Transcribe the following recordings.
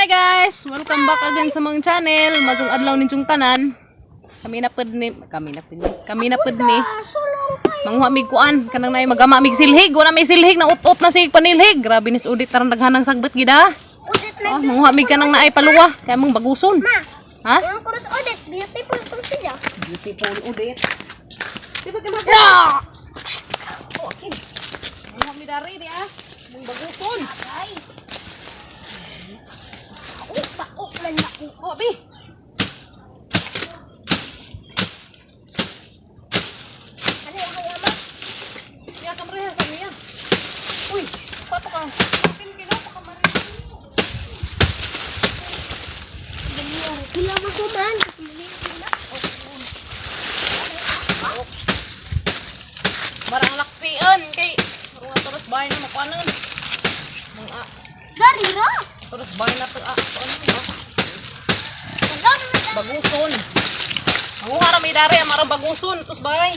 Hi guys! Welcome back again sa mga channel. Masong adlaw ninyong tanan. Kami na pud ni, kami na pud ni, kami na pud ni. Manguha mig kuan kanang nay magama mig silhig. Wala may silhig na ut-ut na sig panilhig. Grabe nis udit tarang daghanang sagbot gida. Udit na Oh, manguha mig kanang naay paluwa kay mong baguson. Ma. Ha? Ang kuros udit, beautiful kung siya. Beautiful udit. Di ba kay Ah! Oh, akin. Manguha mi dari di ah. Mong baguson. Ay. Taok, taok man na ko. Oh, bi. Ano yung ama? Ya kamreha sa niya. Uy, pato ka. Kin kino pa ka mari. Kila mo ko man. Na. Marang laksian kay mga turos bahay na makuanon. Mga Gari ra. turos bahay na to ah, kuanon ba? Wala naman ta. Baguson. Manguha ra may dari ang marang baguson tos bahay.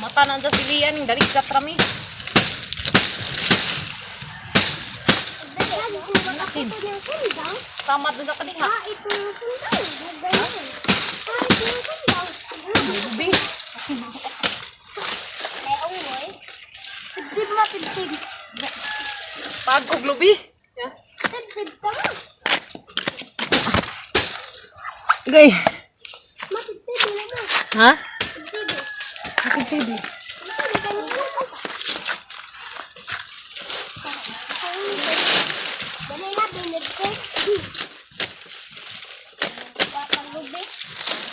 Mata na dyan silian ng dali ka trami. Dali ko makakuto niyang sundang. Tamad na ka diha. Ah, ito yung sundang. Ganyan. Ah, ito yung sundang. Lubi. Leong mo eh. Tibtib ma, tibtib. Pagkog lubi. Yeah. Tibtib ka ma. Gay. Ma, tibtib na ma. Ha? Tibtib eh. Akong TV.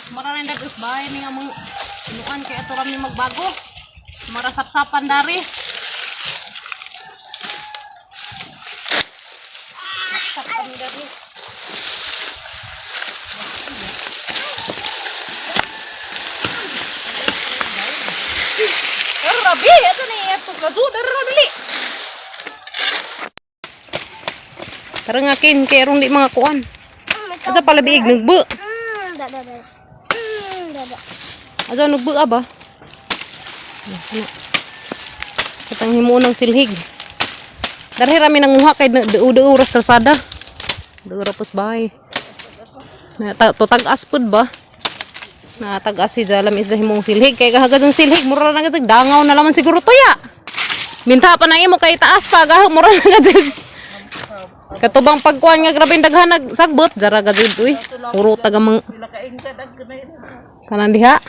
Mara na dagus bahay ni nga mong inuan kay ato rami magbagos. Mara sapsapan dari. Sapsapan dari. Rabi, ito ni ito gazu dari dali. Tara nga kin kay rong di mga kuan. Asa pala biig nagbu. Ato nagbuga ba? Ano? Katang himo ng silhig. Darhi rami nanguha kay deu-deu ras kalsada. Deu ra pos bahay. Na ta, to tag-as pud ba? Na tag-as si Jalam isa himong silhig kay kahagad ang silhig mura na gud dangaw na laman siguro to ya. Minta pa na imo kay taas pa gahog mura na gud. Katubang pagkuan nga grabe daghan nag sagbot jara gud uy. Puro taga mang kanan diha.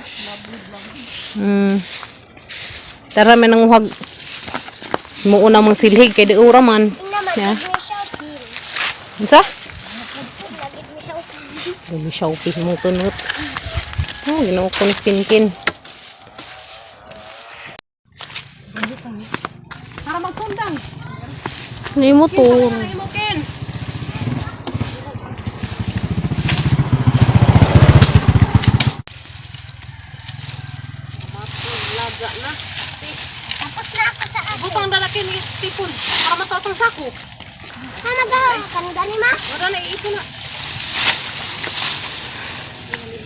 Tara may nanguhag muuna mang silhig kay di ura man. Ya. Unsa? Dumi Shopee mo tunot. Oh, ginoo ko ni kinkin. Para magsundang. Ni motor. Imo kin. Laga na. Si, Tapos na ako sa akin. butang dalakin ni tipon para matuot ang sako. Mama daw, kanina ma. Wala na iipon na.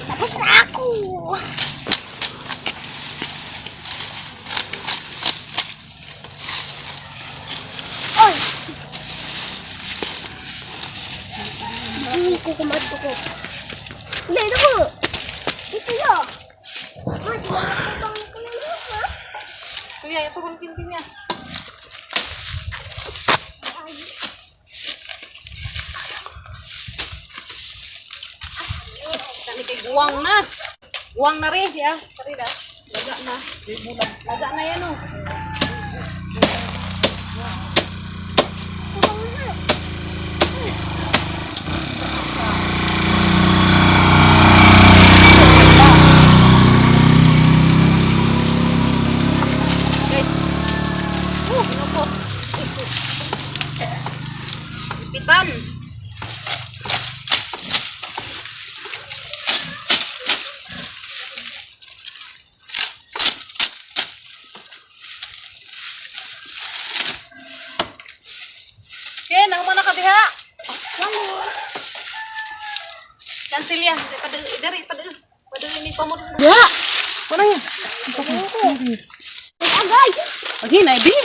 Tapos na ako. Oy! Hindi ko kumadto ko. Hindi, ito ko. Ito yo. Ma, di ba ko na ha? Kuya, ito kung kinkin niya. Kani kay guwang na. Guwang na rin siya. Sorry da. Laga na. Laga na yan oh. Okay. Ginoo. Ipitan. Ken, ang mana ka diha? Cancel ya. Pada dari pada pada ini pamor. Ya. Mana ya? Agay! Agi na bi.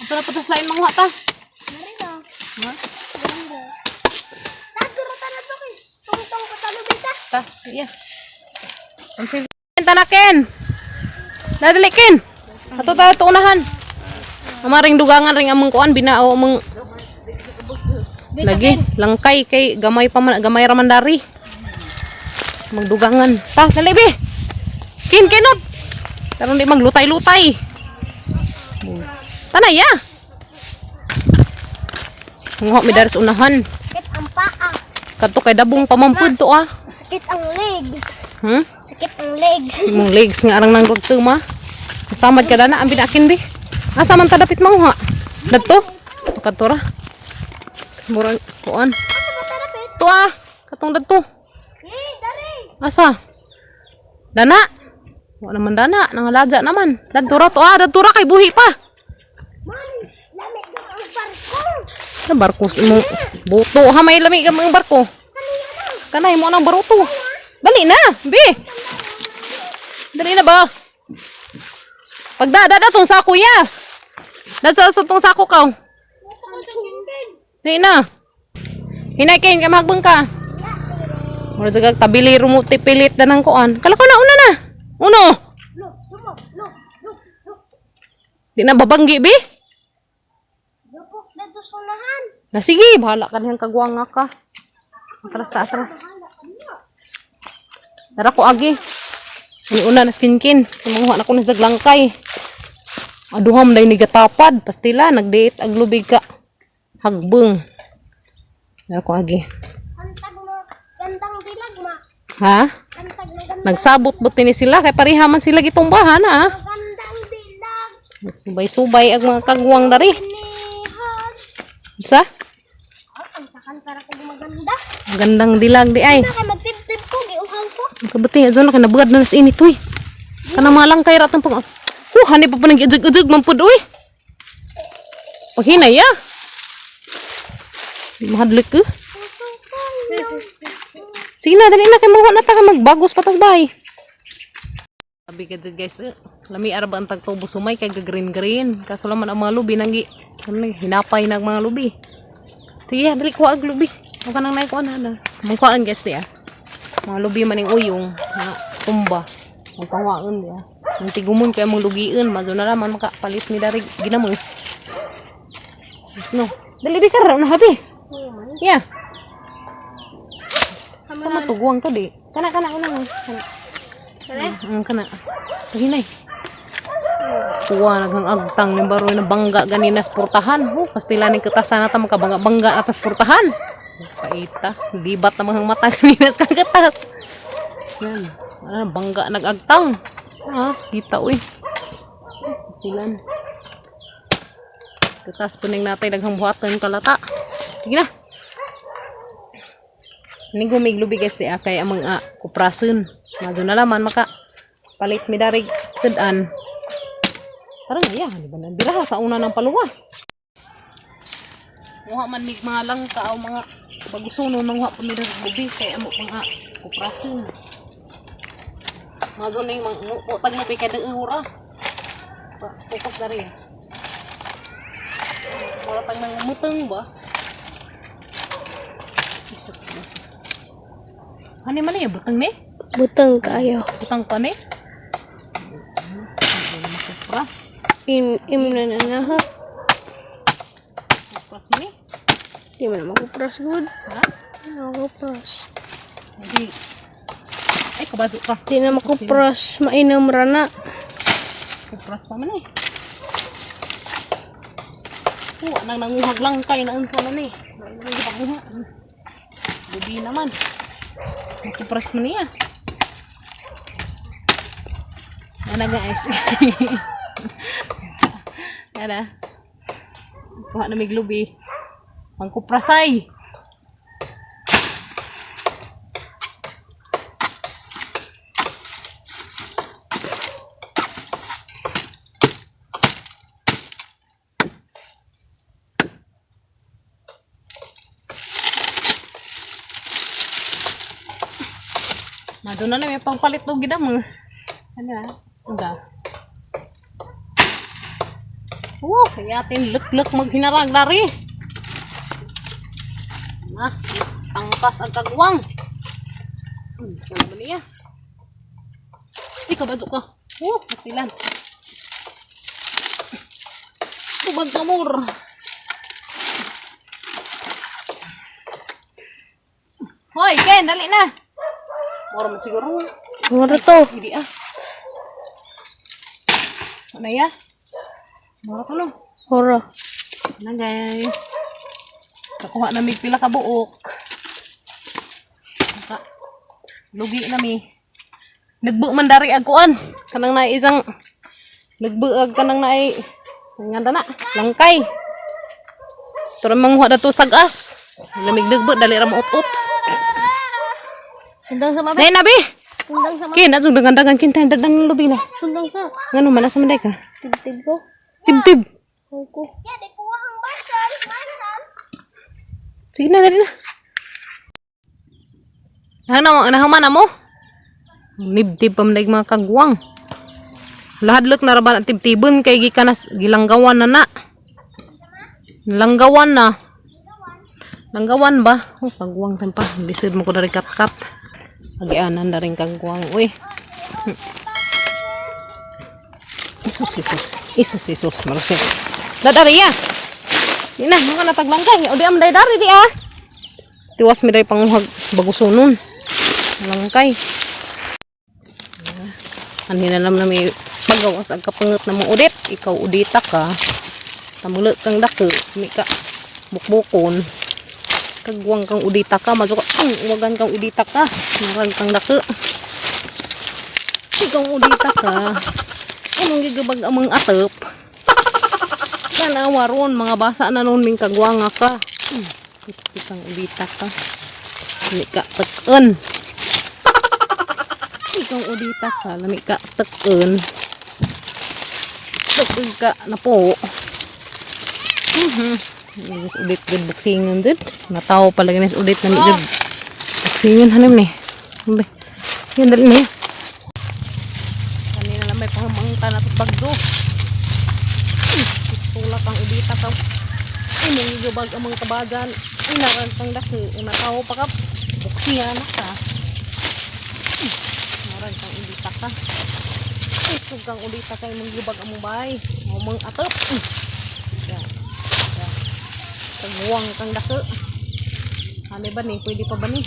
Ito na patas lain manguha ta. Marino. Ha? Ganda. Taguro ta na to kay. Tungtong ko talo bita. Ta, iya. Ang Tanakin. Dadali kin. Ato tayo tuunahan. Amaring dugangan ring among kuan binao among lagi langkay kay gamay pa man gamay ra man dari. Magdugangan. Ta, dali be. Kin kinot. Karon di maglutay-lutay. Tanay ya. Nguha mi dari sa unahan. Sakit ang paa. Kadto kay dabong pamampud to ah. Sakit ang legs. Sakit ang legs. Imong legs nga arang nang rugtuma. Samad ka dana ang binakin bi. Asa man ta dapit manguha? Dadto. Kadto ra. Murang kuan. Asa ba ta dapit? To ah, katong dadto. Eh, dari. Asa? Dana. Wa naman dana, nangaladya naman. Dadto ra to ah, dadto ra kay buhi pa. Man, lamig na ang barko. Sa barko sa imong buto ha may lami ka mga barko. Kanay mo nang baruto. Dali na, bi. Dali na ba? Pagdada da tong sako ya. Dasa sa tong sako kaw. Dali na. Hinay kain ka magbang ka. Mura jagag tabili rumuti pilit na ng kuan. Kala ko na una na. Uno. Lo, lumo, lo, lo, lo. Di na babanggi bi. Lupok na to sunahan. Na sige, bahala ka niyang kagwanga ka. Atras ta, atras. Tara ko agi. Ni una na skinkin. Manguha na ko na sa glangkay. Aduham day ni gatapad. Pastila, nagdate ag lubig ka. Hagbeng. Tara ko agi. Kantag na gandang dilag ma. Ha? Kantag na gandang, Nagsabot buti ni sila kay pareha man sila gitumbahan ha. gandang dilag. Subay-subay ang mga kagwang dari. Nihag. Sa? Oh, kanta-kanta ra ko maganda. Ang gandang dilag di ay. Na kay magtibtib ko, giuhaw ko. Ang kabuti nga na kinabuad na nas init uy. Kanang mga langkay ratang pang. Hani pa pa nang ujug-ujug mampud uy. Paghinay ya. Di mahadlok eh. Sige na, dali na kay manguha na ta ka magbagos patas bay. Sabi ka dyan, guys, eh, lami ara ba ang tagtubo sumay kay green green. Kaso laman ang mga lubi nanggi ano na, hinapay na ang mga lubi. Sige, dali kuha ang lubi. Huwag ka nang naikuha na. Na. Mangkuhaan guys, di ah. Mga lubi man yung uyong, na tumba. Magpangwaon di ah. Ang tigumon kay mong lugiin, mazo na laman makapalit ni dari ginamos. Yes, no. Dali bi ka na habi. Yeah. Sama tuguang to di. Kana kana una kana. Kana? Kana. Pahinay. Kuha naghang agtang ni baroy na bangga ganina sa portahan. Oh, pastila ning katasan na ta makabangga-bangga na ta sa portahan. Paita, libat na mga mata ganina sa kagatas. Yan. Ah, bangga nagagtang. Ah, kita uy. Pastilan. Katas puning natay daghang buhaton kalata. Sige na. Ni gumiglubi guys di kay ang mga kuprason. Madyo na laman maka palit mi darig sudan. Tara nga ya, di ba na biraha sa una ng paluwa. Muha man mig mga langka o mga bagusono nang pa mi darig lubi kay amo mga kuprason. Madyo ning mga utag mo kay daura. Focus dari. Wala tang nang muteng ba? Isok na. Ano man niya butang ni? Butang kayo. Butang pa ni? Kupras. Im im na na na ha. Kupras mo ni? Di man makupras good. Ha? Di na makupras. Hindi. Ay, kabazo ka. Di na makupras. Mainam ra na. Kupras pa man eh. Kuha nang nanguhag lang kay na unsa man eh. Wala nang gipaguha. Bubi naman. Kupras man niya. Ana guys. Ana. Kuha na mig lubi. Pangkuprasay. Madonna na may pangpalit og gidamos. Ano na? Uga. Oh, kaya atin lukluk maghinarag dari. Na, tangkas ang kagwang. Saan ba niya? Ikaw ba ka? Oh, pastilan. Tubag kamur. Hoy, Ken, dali na. Mura man siguro. Mura to. Hindi ah. Ano ya? Mura to no. Mura. Ano guys? Kakuha na mig pila ka buok. Naka, lugi na mi. Nagbuo man dari ag kuan. Kanang na isang nagbuag kanang naay nganda na langkay. Tara manguha dato sagas. Lamig nagbu dali ra maut-ut. Sundang sa mami. Dai nabi. Sundang sa mami. Kin adto dangan-dangan kin tayo dadang lubi na. Sundang sa. Ngano man asa man day ka? Tibtib ko. Tibtib. Ako. Sige na, dali na. Ano, nahuman na mo? Nibtib pa man mga kagwang. Lahadlok na ra ba na tibtibon kay gikanas gilanggawan na na. Langgawan na. Langgawan ba? Oh, kagwang tan pa. Lisod mo ko dari kat-kat. Agianan na rin kagwang. Uy. Isus, isus. Isus, isus. Marasik. Dadari ya. Di na, mga nataglangkay. O di am day dari di ah. Tiwas mi day panguhag bagusunon. Langkay. Anhi na naman may pagawas ang kapangot na mo udit. Ikaw udita ka. Tamuli kang dako. Mi ka bukbukon. Kagwang kang udita ka. Masuk ka. Ang uwagan kang udita ka. Narag kang dako. Ikaw udita ka. Anong gigabag amang atop? Tanawa ron, mga basa na noon ming kagwanga ka. Gusto kang udita ka. Lami ka tek-en. Ikaw udita ka, lami ka tek-en. Tek-en ka na po. Yes, udit gud buksingon dud. Natawo pala ganis udit na mi gud. Buksingon hanim ni. Ambe. Yan dali ni. Kanina lang may pahamangta na tas bagdo. Tulak ang udita ka. Ay, nangigabag ang mga kabagan. Ay, narang kang daki. Ay, matawo pa ka. Buksiyan na ka. Ay, narang kang udita ka. Ay, sug kang udita ka. Ay, manggibag ang mong bahay. Mga atop. Ay, ya. Ya. Kaguwang kang daki. Ano ba ni? Pwede pa ba ni?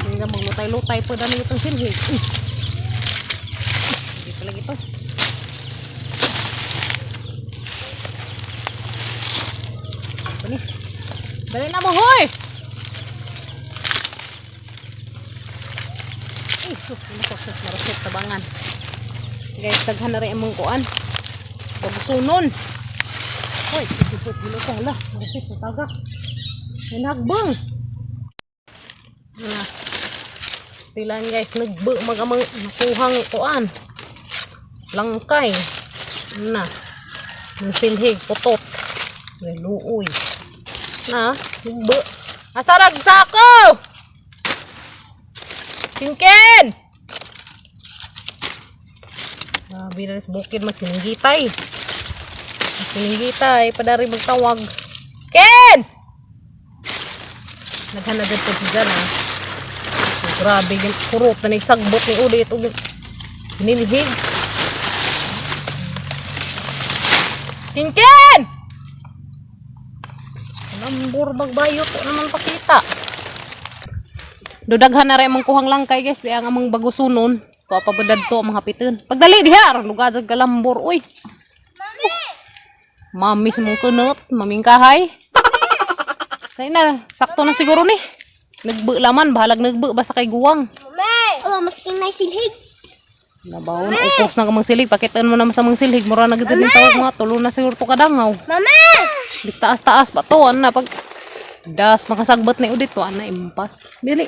Hindi na maglutay-lutay pa dani itong silhi. Ay. Hindi pa lagi to. Bani. Dali na mo, hoy! Ay, sus, nako, sus, marasot tabangan. Guys, daghan na rin among kuan. Pagsunon. Hoy, sus, sus, gilo ko, hala. Marasot, nataga. Nagbang. Na. Stilan guys, nagbu magamang nakuhang kuan. Langkay. Na. Ng silhig, putot. May luoy. Na, nagbu. Asarag sako! Kinken! Grabe na sa bukid magsininggitay. Magsininggitay, padari magtawag. Ken! Naghanagad po si Jan ah. Grabe, yung kurot na nagsagbot ni ulit. Ulit. Sinilhig. Kinken! Lambor magbayo po naman pakita. Dudaghan na rin among kuhang langkay guys. Di ang among bagusunon. Tuwa pa ba to ang mga pitin. Pagdali diha aron lugad sa kalambor uy. Mami sa mong kunot, maming kahay. Dali na, sakto na siguro ni. Nagbu laman, bahalag nagbu basta kay guwang. Oh, masking na silhig. Nabaw na upos na kamang silig. Pakitaan mo naman sa mga silig. Mura na gid yung tawag mga tulo na siguro to kadangaw. Mama! Bis taas-taas pa to, ano na pag das makasagbat na udit to, ana impas. Dili.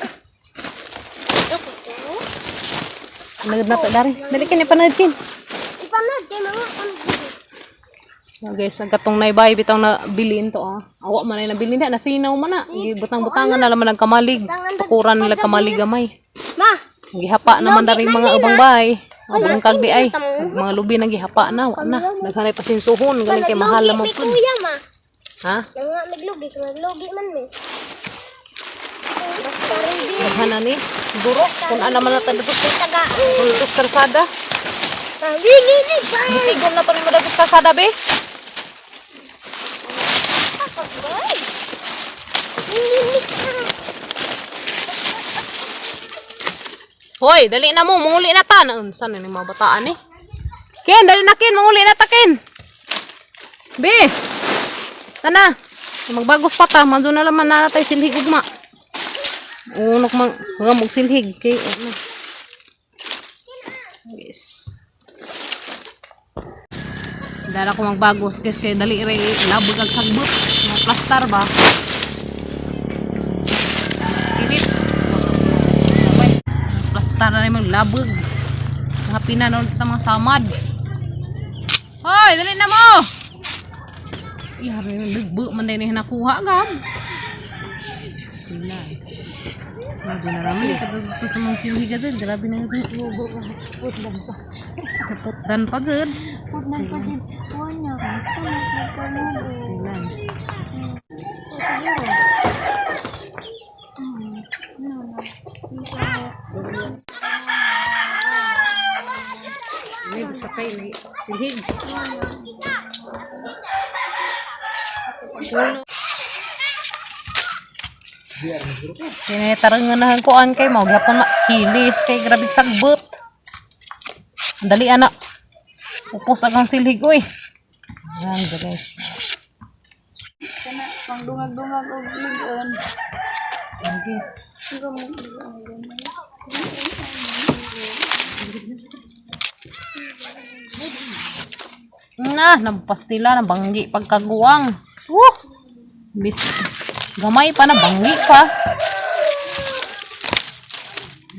Nagad na to dari. Dali kin ipanad kin. Ipanad kay mga ano. Oh, guys, ang katong naibay bitaw na bilin to ah. Awa man ay nabilin na nasinaw man na. Gibutang-butangan na laman nagkamalig. Tukuran nila kamalig gamay. Ma, Gihapa naman dari mga ubang bay. Oh, bangkag di ay. Mga lubi nang gihapa na, wa na. Naghanay pasinsuhon, galing kay mahal Naglugi lamang mi pud. kuya ma. Ha? Nanga miglugi, naglugi man mi. Basta rin di. Daghan na ni. Siguro kung ana man natin dito sa Taga. dito sa kalsada. Gigi pa. Gitigom na to ni mo dito sa kalsada be. Hoy, dali na mo, manguli na ta. Naunsa na ni mga bataan eh. Ken, dali na Ken, manguli na ta Ken. Be. Tana. Magbagos pa ta, manzo na laman na natay silhig ugma. Unok man, mga mog silhig kay ano. Yes. Dala ko magbagos guys kay dali re labog ag sagbot. Mga plastar ba? Init. Plastar na rin labog. Happy na noon ta mga samad. Hoy, dali na mo. Iya, rin lugbo man din ni nakuha gam. Sila. Medyo na raman eh. Katulad sa mga silhi ka dyan. Grabe na yun. Kaputdan pa dyan. Pusdan pa dyan. Wala. Sila. May sakay na silhig. Tinitarangan na ang kuan kay mo. Gyapon makilis kay grabe sagbot. Ang Dali ana. Upos agang silhig oy. Ayan guys. Pang dungag-dungag og ligon. Okay. Na, nagpastila, nabanggi pagkaguwang. Woo! Bis, gamay pa, nabanggi pa.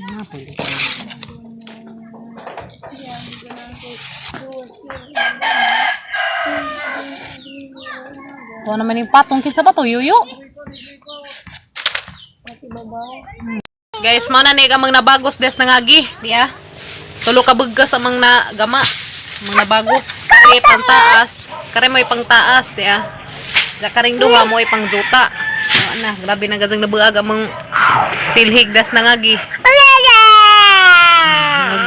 Na, pwede pa. Ito naman yung patong kinsa ba to, yuyo? Guys, mao na ni ka mang nabagos des nangagi, di ah. Tulo ka buggas amang nagama. Amang nabagos. Kare pangtaas. Kare mo'y pangtaas, di ah. Da karing duha mo'y pangjuta. Ano na, grabe na gazang nabuag amang silhig des nangagi.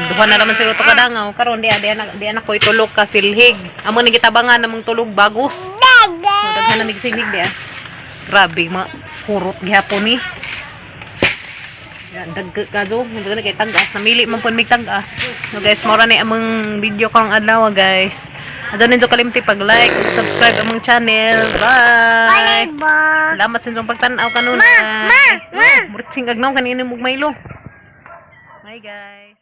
Duha na naman siguro to kadangaw. Karon di ah, di anak di anak ko'y tulog ka silhig. Among nagitabangan namang tulog bagos. So, daghan na mig silhig di ah. Grabe mga kurot gihapon ni. Dag ka jo, daghan na kay tag-as namili man pud mig tag-as. So guys, mao ra ni among video karong adlaw guys. Adto ninyo kalimti pag like, subscribe among channel. Bye. Ba. Salamat sa inyong pagtan-aw kanunay. Ma, ma, ma. Murtsing agnaw kanino mong mailo. Bye guys.